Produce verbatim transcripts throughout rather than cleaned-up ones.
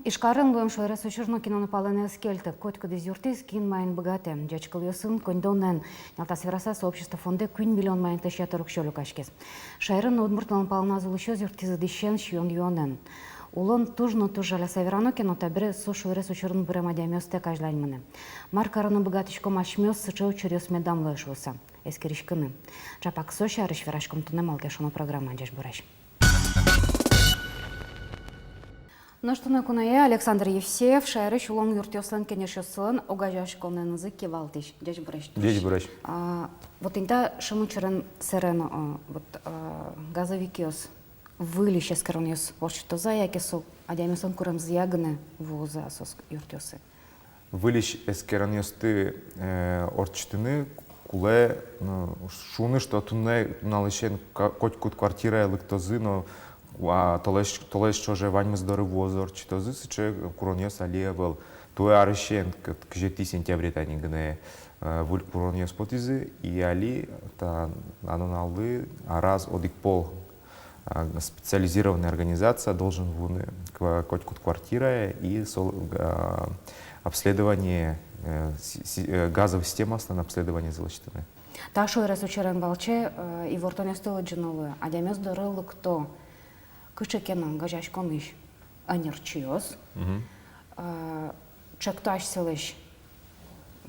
Ижкарын луэм шуэрес учыр нокин но палэнэ ӧз кельты. Котькудӥз юрттӥз, кин маин быгатэ. Ӟечкылъёсын коньдонэн, нялтас вераса, сообщество фондэ куинь миллион манетлэсь ятыр уксё люкаськиз. Шаерын но удмурт нылпи палэназ улӥсьёс юрттӥзы дӥсен, сиён-юонэн. Улон туж но туж жаляса верано ке но, табере со шуэрес учырын бырем адямиостэк азьлань мынэ. Мар карыны быгатӥськом асьмеос сыӵе учыръёс медам луэ шуыса? Эскериськыны. Чапак со сярысь вераськом туннэ «Малы ке шуоно» программаын. Ӟечбуресь! Нош туннэ куное Александр Евсеев, шаерысь улон юртъёслэн кенешъёссылэн огазеяськонэнызы кивалтӥсь. Ӟечбуресь, туж. Ӟечбуресь. А, вот тӥни та шимес учырен сэрен, а, вот, а, газовикъёс выльысь эскеронъёс ортчытозы-а, яке со адямиослэн куремзыя гинэ вуозы-а соос юртъёсы? Выльысь эскеронъёсты, э, ортчытыны кулэ, ну, шуыны, что туннэ нуналысен ка-, котькуд квартирае лыктозы но, а, толэзь, толэзь ӵоже ваньмыз доры вуозы, ортчытозы, сыӵе куронъёс али ӧвӧл. Туэ арысен, к-, кызетӥ сентябре тани гинэ, э, выль куронъёс потӥзы, и али та, та нуналлы араз одӥг пол а, специализированная организация должен вуыны к-, котькуд квартирае и сол-, а, обследование, э, си-, си-, э, газовой системаослэн обследованиезэ лэсьтыны. Та шуэрес учырен валче, э, ивортонъёсты лыдӟыны луэ. Адямиос доры лыкто кыӵе ке но огазеяськонысь ӧнерчиос. Мгм. Э, чекто асьсэлэсь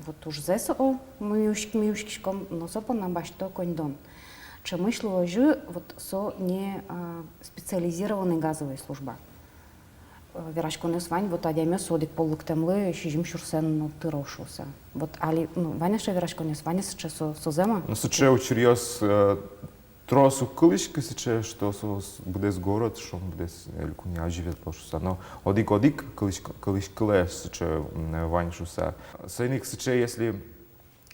вот ужзэс, о, ми учк-, ми учкиськом, но со понна басьто коньдон. Ӵемысь луозы вот со не, а, специализированный газовый служба. Э, вераськонъёс вань, вот адямиос одӥг пол лыктэмлы сизьым сюрсэн но тыро шуыса. Вот али, ну, вань-а сыӵе вераськонъёс, вань-а сыӵе, со, со зэм-а? Ну, сыӵе учыръёс, э, трос уг кылӥськы сыӵе, что соос быдэс город, шуом, быдэс, э, элькунъя озьы ветло шуыса. Но одӥг-одӥг кылӥськ-, кылӥськылэ сыӵе, м, вань шуыса. Соин ик сыӵе, если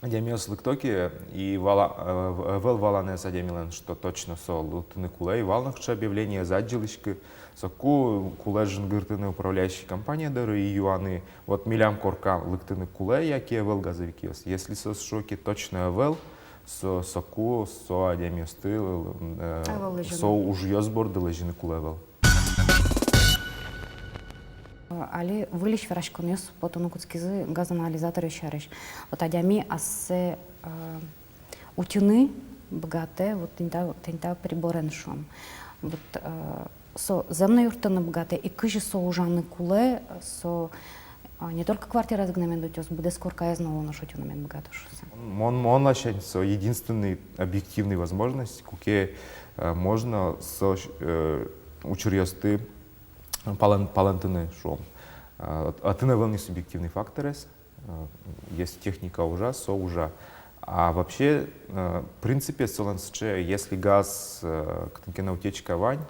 адямиос лыкто ке, и вала-, э, в-, ӧвӧл валанэз адямилэн, что точно со лыктыны кулэ, и вал нокыӵе объявление, ӧз адӟылӥськы, соку кулэ жингыртыны управляющий компания доры и юаны, вот милям корка лыктыны кулэ, яке ӧвӧл газовикъёс. Если соос шуо ке, точно ӧвӧл, со, соку со адямиосты, э, ӧвӧл лэзьыны, со ужъёс борды лэзьыны кулэ ӧвӧл. Али выльысь вераськонъёс потыны кутскизы газоанализаторъёс сярысь. Вот адями ассэ, э, утьыны быгатэ вот тӥни та, тӥни та приборен, шуом. Вот, э, со зэм но юрттыны быгатэ, и кызьы со ужаны кулэ, со, а, не только квартираез гинэ мед утёз, быдэс коркаез но, оло, нош утьыны мед быгатоз шуыса. Мон, мон ласянь со единственный объективный возможность, куке, э, можно со, э, учыръёсты палэн-, палэнтыны, шуом. Э, от-, отын ӧвӧл ни субъективный факторез. Э, если техника ужа, со ужа. А вообще, э, в принципе, солэн сыӵе, если газ, э, кытын ке но утечка вань,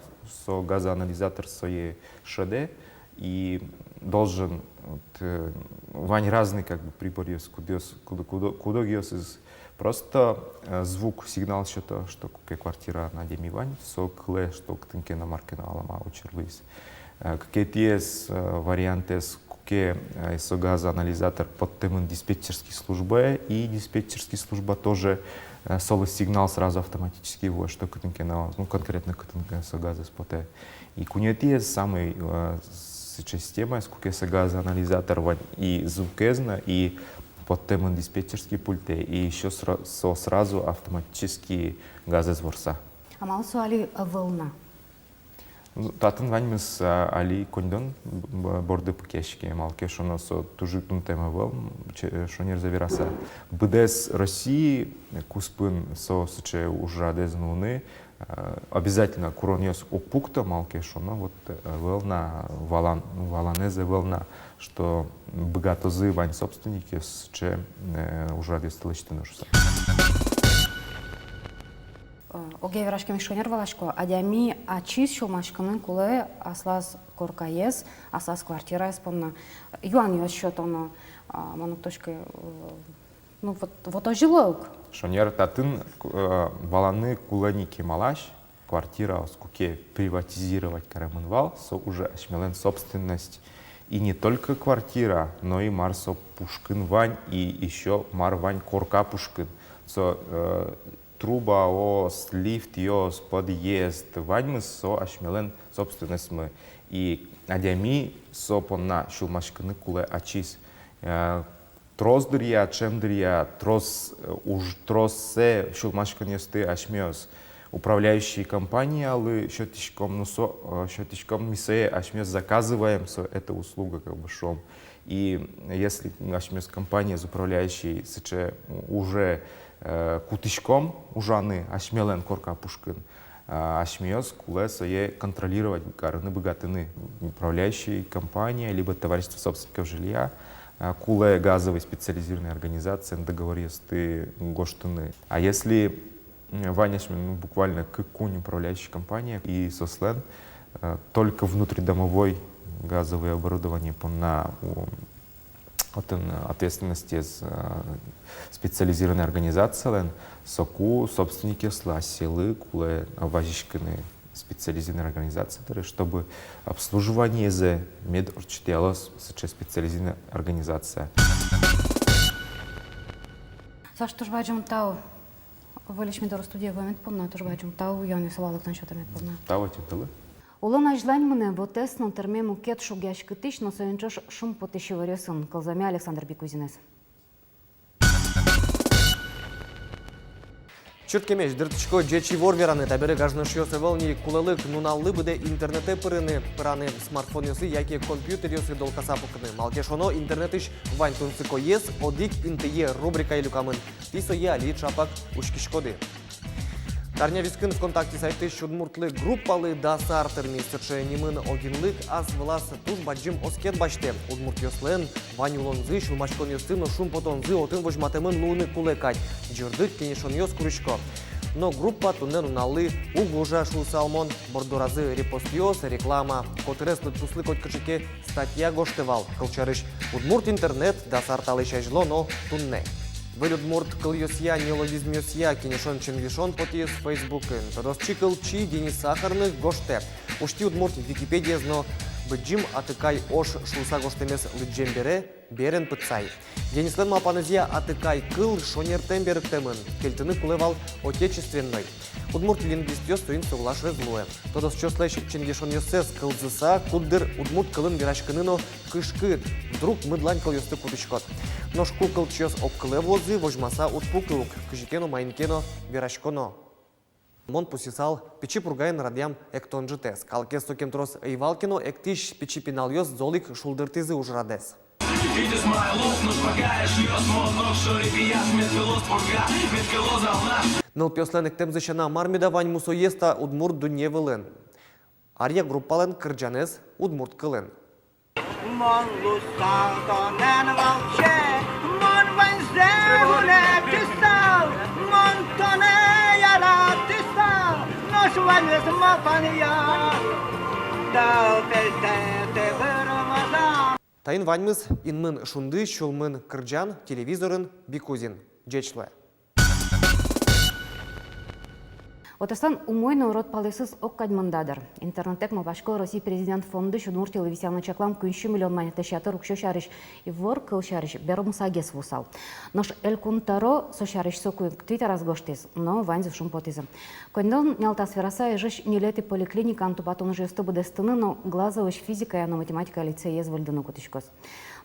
со газоанализатор сое шӧдэ и должен, вот, э, вань разный как бы приборъёс, кудъёс, куд-, куд-, кудогъёсыз просто, э, звук сигнал сёто, что куке квартираын адями вань, со кылэ, что кытын ке но мар ке но алама учыр луиз. Э, кыкетӥез, э, вариантэз, куке, э, со газоанализатор поттэмын диспетчерской службае, и диспетчерской служба тоже, э, солы сигнал сразу автоматически вуэ, что кытын ке но, ну, конкретно кытын ке со газэз потэ. И куинетӥез, самый, э, сыӵе системаез, куке со газоанализатор вань и звукез но, и поттэмын диспетчерской пультэ, и ещё сра-, со сразу автоматически газэз ворса. А малы со али ӧвӧл на? Ну, татын ваньмыз, а, али коньдон б-, б-, борды пыкиське, малы ке шуоно, со туж ик дунтэм ӧвӧл, м, че-, шонерзэ вераса. Быдэс Россия куспын со сыӵе ужрадэз нуыны, а, обязательно куронъёс уг пукто, малы ке шуоно, вот, э, ӧвӧл на валан, ну, валанэз ӧвӧл на, что быгатозы вань собственникъёс сыӵе, э, ужрадъёсты лэсьтыны шуыса. Э, огъя вераськемысь шонер валасько, адями ачиз сюлмаськыны кулэ аслаз коркаез, аслаз квартираез понна. Юанъёс сётоно, а, мон уг тодӥськы, э, ну вот, вот озьы луэ ук. Шонер татын, э, валаны кулэ ни кемалась, квартираос куке приватизировать каремын вал, со уже асьмелэн собственность. И не только квартира, но и мар со пушкын вань, и ещё мар вань корка пушкын. Со, э, Трубаос, лифтъёс, подъезд, ваньмыз со асьмелэн собственностьмы. И адями со понна сюлмаськыны кулэ ачиз. Э, трос дыръя, ӵем дыръя, трос, э, уж, троссэ сюлмаськонъёсты асьмеос управляющий компаниялы сётӥськом, ну, со, э, сётӥськом, ми сое асьмеос заказываем, со, эта услуга, как бы, шуом. И если асьмеос компания управляющий сыӵе уже, э, кутӥськом ужаны асьмелэн корка пушкын, а, асьмеос кулэ сое контролировать карыны быгатыны. Управляющий компания либо товарищество собственников жилья, а, кулэ газовый специализированный организациен договоръёсты гожтыны. А если, м, вань асьмелэн, ну, буквально кык-куинь управляющий компания, и соослэн, э, только внутридомовой газовое оборудование понна у отын ответственностез, э, специализированной организациялэн, соку собственникъёслы, асьсэлы кулэ вазиськыны специализированной организация доры, чтобы обслуживаниезэ мед ортчытъялоз сыӵе специализированной организация. Саш, туж бадӟым тау выльысь ми доры студие вуэмед понна, туж бадӟым тау юанъёсы валэктон сётэмед понна. Тау ӧтем тылы. Улон азьлань мынэ вотэс но тырме мукет шугъяськытӥсь но соин ӵош шумпотӥсь иворъёсын. Кылзоме Александр Бикузинэз. Чырткемесь, дыртӥсько ӟеч ивор вераны. Табере гажано эшъёс, ӧвӧл ни кулэлык нуналлы быдэ интернетэ пырыны, пыраны смартфонъёсы яке компьютеръёсы долкаса пукыны. Малы ке шуоно, интернетысь вань тунсыкоез одӥг интые рубрикае люкамын. Тӥ сое али ӵапак учкиськоды. Арня вискын ВКонтакте сайтысь удмуртлы группалы дас ар тырмиз. Сыӵе нимын огинлык ас вылаз туж бадӟым оскет басьтэ. Удмуртъёслэн вань улонзы, сюлмаськонъёссы но шумпотонзы отын возьматэмын луыны кулэ кадь. Ӟырдыт кенешонъёс курисько. Но группа туннэ нуналлы уг ужа шуысал мон. Борддоразы репостъёс, реклама. Котырес лыдпуслы котькыӵе ке статья гожтэ вал. Кылсярысь, удмурт интернет дас ар талэсь азьло но туннэ. Выль удмурт кылъёсъя, неологизмъёсъя кенешон-ченгешон потӥз Фейсбукын. Тодосчи-кылчи Денис Сахарных гожтэ: усьтӥ удмурт Википедиез но Быдӟым Атыкай ож шуыса гожтэмез лыдӟем бере, берен пытсай. Денислэн малпанэзъя, атыкай кыл шонертэм берыктэмын, кельтыны кулэ вал отечественной. Удмурт лингвистъёс соин соглаш ӧз луэ. Тодосчиослэсь ченгешонъёссэс кылзыса, куддыр удмурт кылын вераськыны но кышкыт, вдруг мыдлань кылъёсты кутӥськод. Нош ку кылчиос огкылэ вуозы, возьмаса уд пукы ук, кызьы ке но, маин ке но вераськоно. Мон пусйысал Пичи Пургаын радъям эктон ӝытэз. Калыкез сокем трос ӧй вал ке но, эктӥсь пичи пиналъёс зол ик шулдыртӥзы ужрадэз. Нылпиослэн эктэмзы сяна, мар меда вань мусоез та удмурт дунне вылын. Ария группалэн кырӟанэз удмурт кылын. Мон луысал тонэн валче, мон ваньзэ вунэтӥсал, мон тонэ яратӥсал, нош ваньмыз малпанъя тӧл пельтэ тыбырмозам. Таин ваньмыз. Инмын шунды, сюлмын кырӟан, телевизорын Бикузин. Ӟеч луэ. Вотэслэн умой но урод палъёсыз ог кадь мында, дыр. Интернетэк малпасько Россиысь Президент фондысь Удмуртилы висъяны чаклам куинь сю миллион манетлэсь ятыр уксё сярысь. Ивор, кыл сярысь, берпумсагес вуысал. Нош Элькун тӧро со сярысь соку ик Твиттераз гожтӥз, но ваньзы шумпотӥзы. Коньдон нялтас вераса, Ижысь ньылетӥ поликлиникаын тупатон ужъёсты быдэстыны но Глазовысь физикая но математикая лицейез выльдыны кутӥськоз.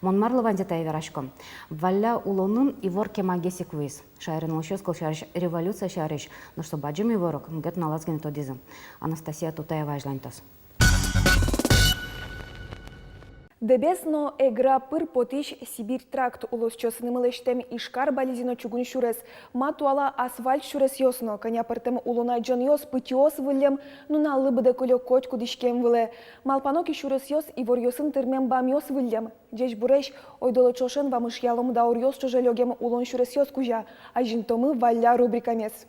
Мон марлы ваньзэ тае верасько? Валля улонын ивор кемагес ик вуиз. Шаерын улӥсьёс, кылсярысь, революция сярысь, нош со бадӟым ивор ук, мукет нуналаз гинэ тодӥзы. Анастасия Тутаева азьланьтоз. Дэбес но Эгра пыр потӥсь Сибирь тракт улосчиосынымы лэсьтэм Ижкар — Балезино чугун сюрес, ма туала асфальт сюресъёс но, кӧня пӧртэм улон адӟонъёс, пытьыос выллем нуналлы быдэ кылё котькуд иськем вылэ. Малпано ке, сюресъёс иворъёсын тырмем бамъёс выллем. Ӟечбуресь, ойдолэ ӵошен вамышъялом дауръёс ӵоже лёгем улон сюресъёс кузя. Азинтомы Валля рубрикамес.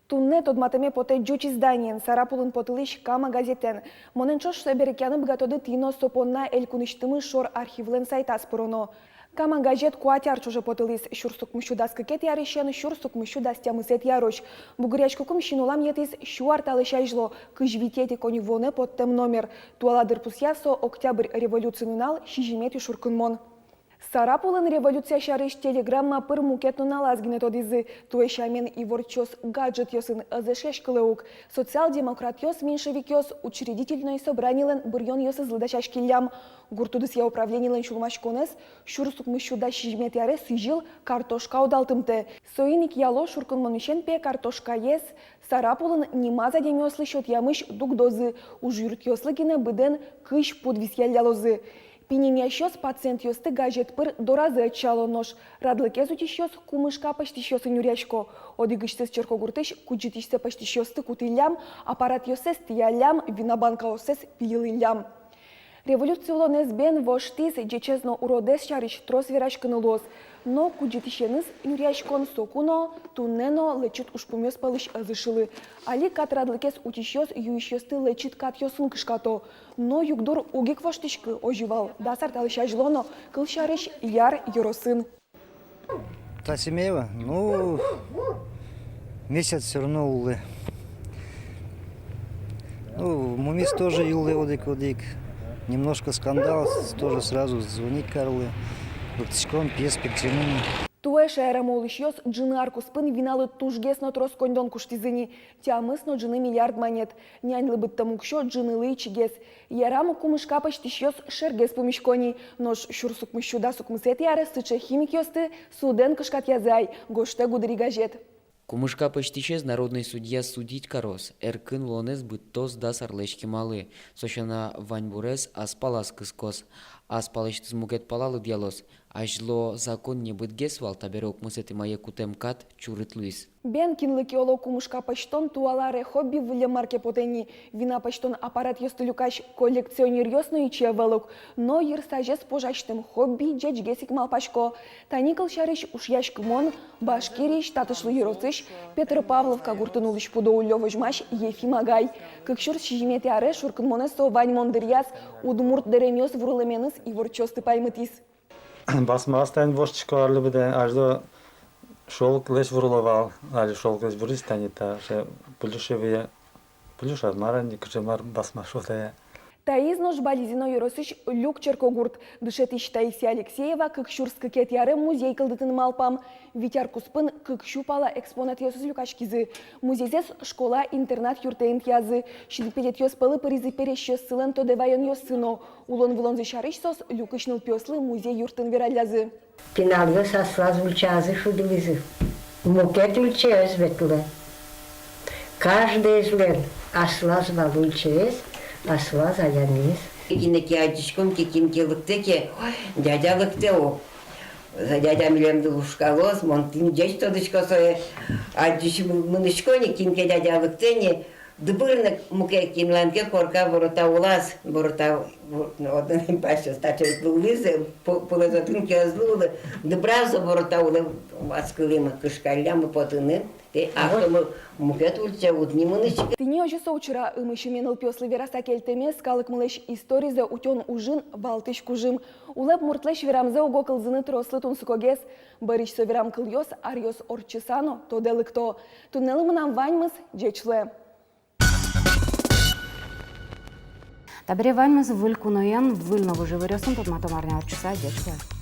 Туннэ тодматэме потэ ӟуч изданиен, Сарапулын потылӥсь «Кама» газетэн. Монэн ӵош берыкъяны быгатоды тӥ но со понна элькунысьтымы шор архивлэн сайтаз пыроно. «Кама» газет куать ар ӵоже потылӥз: сюрс укмыссю дас кыкетӥ арысен сюрс укмыссю дас тямысэтӥ арозь. Бугыръяськыкум син улам йӧтӥз сю ар талэсь азьло, кызь витетӥ коньывуонэ поттэм номер. Туала дырпусъя со Октябрь революци нунал, сизьыметӥ шуркынмон. Сарапулын революция сярысь телеграмма пыр мукет нуналаз гинэ тодӥзы. Туэ сямен иворчиос гаджетъёсын ӧз эшъяськылэ ук. Социал-демократъёс, меньшевикъёс Учредительной собранилэн быръёнъёсызлы дасяськиллям. Гурт удысъя управленилэн сюлмаськонэз сюрс укмыссю дас сизьыметӥ аре сӥзьыл картошка удалтымтэ. Соин ик яло шуркынмонысен, пе, картошкаез Сарапулын нимаз адямиослы сётъямысь дугдозы, ужъюртъёслы гинэ быдэн кызь пуд висъяллялозы. Пинемъясьёс пациентъёсты газет пыр доразы ӧтчало, нош радлыкез утисьёс кумышка пӧзьтӥсьёсын нюръясько. Одӥгысьтыз черкогуртысь кудӟытӥсьсэ пӧзьтӥсьёсты кутӥллям, аппаратъёссэс тӥяллям, вина банкаоссэс пилылӥллям. Революци улонэз бен воштӥз, ӟечез но уродэз сярысь трос вераськыны луоз. Но кудӟытӥсеныз нюръяськон соку но, туннэ но лэчыт ужпумъёс пӧлысь ӧз ышылы. Али кат радлыкез утисьёс юисьёсты лэчыт катъёсын кышкато. Но югдур уг ик воштӥськы, озьы вал дас ар талэсь азьло но, кылсярысь, Яр ёросын. Та семьява, ну, месяц всё равно улэ. Ну, мумиез тоже улэ одӥг-одӥг. Немножко скандал, тоже сразу звонить карылэ. Лыктӥськом, пиез пегӟемын. Туэ шаерамы улӥсьёс ӝыны ар куспын виналы тужгес но трос коньдон куштӥзы ни. Тямыс но ӝыны миллиард манет. Няньлы быдтэм уксё ӝынылы ичигес. Ярам, кумышка пӧзьтӥсьёс шергес пумисько ни. Нош сюрс укмыссю дас укмысэтӥ аре сыӵе химикъёсты судэн кышкатъязы ай, гожтэ «Гудыри» газет. Кумышка пӧзьтӥсез народной судья судить кароз, эркын улонэз быдтоз дас арлэсь кемалы. Со сяна, ваньбурез ас палаз кыскоз. Ас палысьтыз мукет пала лыдъялоз. Азьло закон небытгес вал, табере укмысэтӥ мае кутэм кат чурыт луиз. Бен, кинлы ке оло кумышка пӧзьтон туала аре хобби выллем мар ке потэ ни. Вина пӧзьтон аппаратъёсты люкась коллекционеръёс но ичи ӧвӧл ук. Но йырсазез пожасьтэм хобби ӟечгес ик малпасько. Тани, кылсярысь, ушъяськымон Башкириысь Татышлы ёросысь Петропавловка гуртын улӥсь пудо уллё возьмась Ефим агай. Кык сюрс сизьыметӥ аре шуркынмонэз со ваньмон дыръяз удмурт дэремъёс вурылэменыз иворчиосты паймытӥз. Басмаос тани воштӥсько арлы быдэ, азьло шёлклэсь вурыло вал, али шёлклэсь вуризы тани, таӵе плюшевые, плюшевой мар ини, кыӵе мар басма шуо тае. Таиз нош Балезино ёросысь Люк черкогурт. Дышетӥсь Таисия Алексеева кык сюрс кыкетӥ аре музей кылдытыны малпам. Вить ар куспын кык сю пала экспонатъёсыз люкаськизы. Музейзэс школа-интернат юртэ интыязы. Синпелетъёс пӧлы пыризы пересьёссылэн тодэ ваёнъёссы но. Улон-вылонзы сярысь соос люкысь нылпиослы музей юртын вераллязы. Пиналъёс аслаз ульчаязы шудылӥзы. Мукет ульчае ӧз ветлэ. Каждоезлэн аслаз вал ульчаез, аслаз аямез. Кинэ ке адӟиськом ке, кин ке лыктэ ке, ой, дядя лыктэ, о. Дядя милемды лушкалоз, мон тӥни ӟеч тодӥсько сое. Адӟись мы-, мынӥсько ни, кин ке дядя лыктэ ни, дыбыр но мукет кинлэн ке корка ворота улаз, ворота, во-, ну, отын пасьёс таӵе луылӥзы, пу-, пулэз отын ке ӧз луылы, дыбыраз ворота улэ, васькылӥмы, кышкаллямы потыны. Тэ, а вот, что мы мукет ульчае уд ни мынӥськы. Тӥни озьы со учыра. Ымысьме нылпиослы вераса кельтэмез калыкмылэсь историзэ утён ужын валтӥсь кужым. Улэп муртлэсь верамзэ уго кылзыны трослы тунсыкогес. Бӧрысь со верам кылъёс аръёс ортчыса но тодэ лыкто. Туннэлы мынам ваньмыз, ӟеч луэ. Табере ваньмыз. Выль куноен, выль но выжы иворъёсын тодматом арня ортчыса. Ӟеч луэ.